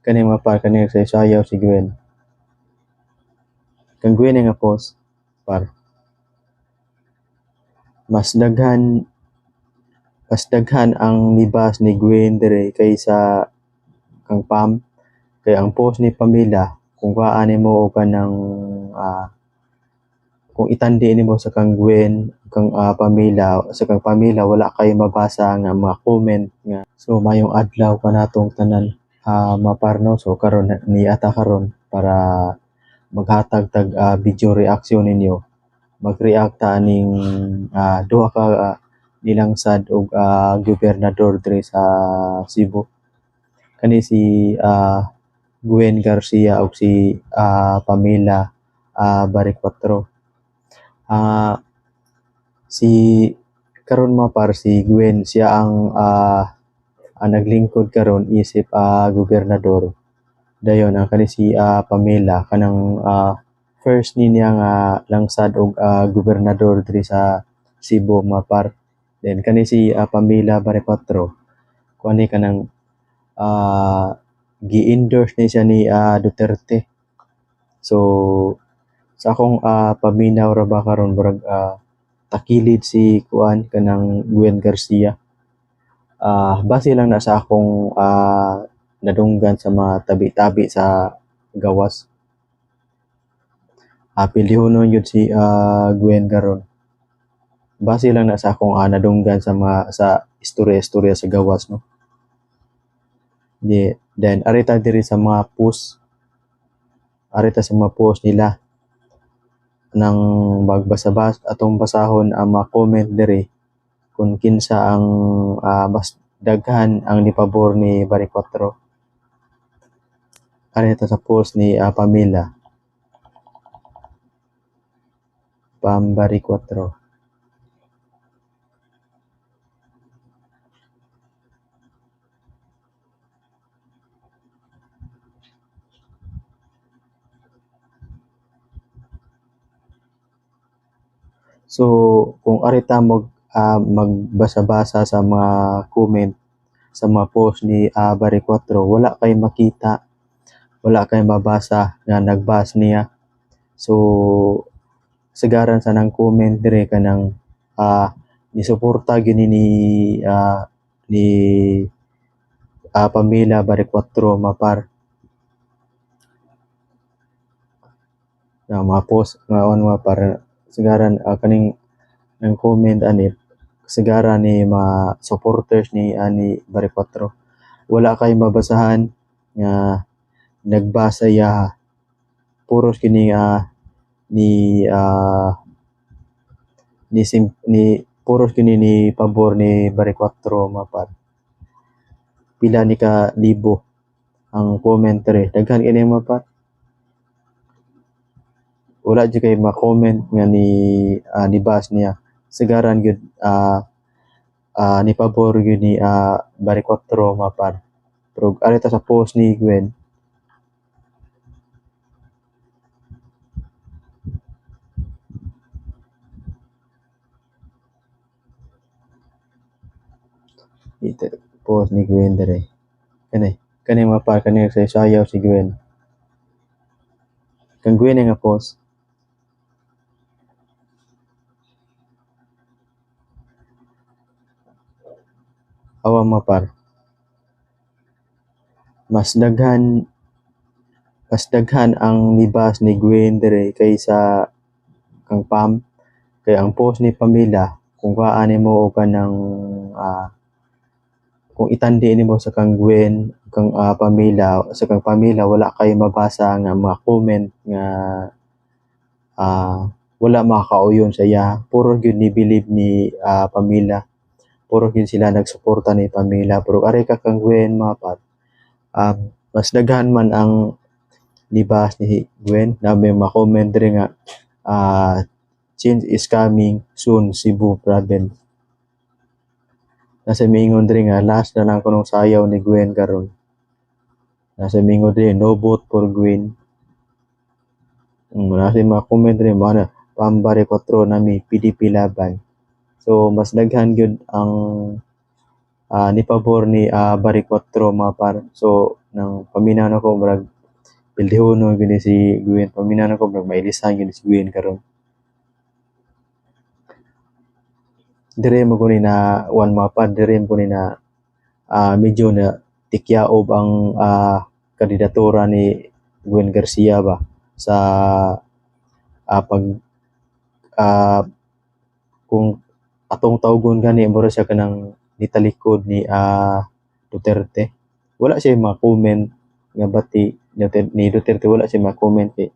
Kani mga par, kani nagsayaw si Gwen. Kang Gwen nga post par. Mas daghan ang nibas ni Gwen dire kaysa kang Pam. Kay ang post ni Pamela kung kuhaan nimo og kanang kung itandi nimo sa kang Gwen, kang Pamela, sa kang Pamela wala kay mabasa nga mga comment nga. So mayong adlaw kanatong tanan, mga par, no. So karon niata karon para maghatag tag video reaction ninyo. Mag-react ta aning duha ka nilangsad og gobernador diri sa Cebu. Kani si Gwen Garcia og si Pamela Baricuatro. Si karon mga par, si Gwen siya ang naglingkod karon isip gobernador. Dayon ang kani si Pamela kanang first ni niya nga langsad og gobernador diri sa Cebu, mga par. Then kani si Pamela Baricuatro kuan ni kanang gi-endorse ni siya ni Duterte. So sa akong paminaw ra ba karon, murag takilid si kuan kanang Gwen Garcia. Base lang na sa akong nadunggan sa mga tabi-tabi sa gawas. Pildihonon gyud si Gwen karon. Base lang na sa akong nadunggan sa mga sa istorya-istorya sa gawas, no. Di, then arita diri sa mga post. Arita sa mga post nila nang magbasa-basa atong basahon ang mga comment diri kung kinsa ang mas daghan ang nipabor ni Baricuatro. Arita sa post ni Pamela. Pam Baricuatro. So kung arita magbasa-basa sa mga comment sa mga post ni Baricuatro, wala kay makita, wala kay mabasa nga nagbas niya. So sagaran sa nang comment dire kanang nisuporta gyud ni Pamela Baricuatro, mapar. Nga mga post nga on mga par, sagaran kaning nang comment ani kasagaran ni mga supporters ni ani Baricuatro. Wala kay mabasahan nga nagbasa iya. Puros kini ni ni sim, ni puros kini ni pabor ni Baricuatro, mga par. Pila ni ka libo ang comment re. Daghan kini, mga par. Wala jud kay ma-comment nga ni bash niya. Sagaran gyud ni pabor gyud ni Baricuatro, mga par. Pero arita sa post ni Gwen. Ito, post ni Gwen dire. Kani, kani mga par, kani nagsayaw si Gwen. Kang Gwen nga post. Awa mga par. Mas daghan ang nibas ni Gwen dire kaysa kang Pam. Kay ang post ni Pamela kung kuhaan nimo og kanang kung itandi nimo sa kang Gwen, kang Pamela, sa kang Pamela wala kay mabasa nga mga comment nga wala makakauyon sa iya. Puro gyud ni believe ni Pamela. Puro gyud sila nagsuporta ni Pamela. Pero ari ka kang Gwen, mga par, mas daghan man ang libas ni Gwen na may ma-comment diri nga change is coming soon Cebu province. Nasa miingon diri nga last na lang kunong sayaw ni Gwen karon. Nasa miingon diri no vote for Gwen. Nasa mga comment diri mo na Pam Baricuatro nami PDP laban. So mas daghan gyud ang nipabor ni Baricuatro, mga par. So Nang paminaw nako, murag pildihonon gyud ni si Gwen. Paminaw nako, murag mailisan gyud ni si Gwen karon. Dire mo guni na one mga par, dire mo guni na medyo na tikyaob ang kandidatura ni Gwen Garcia ba sa pag kung atong tawgon gani, mura siya kanang nitalikod ni Duterte. Wala siya mga comment nga bati ni Duterte, wala siya mga comment kay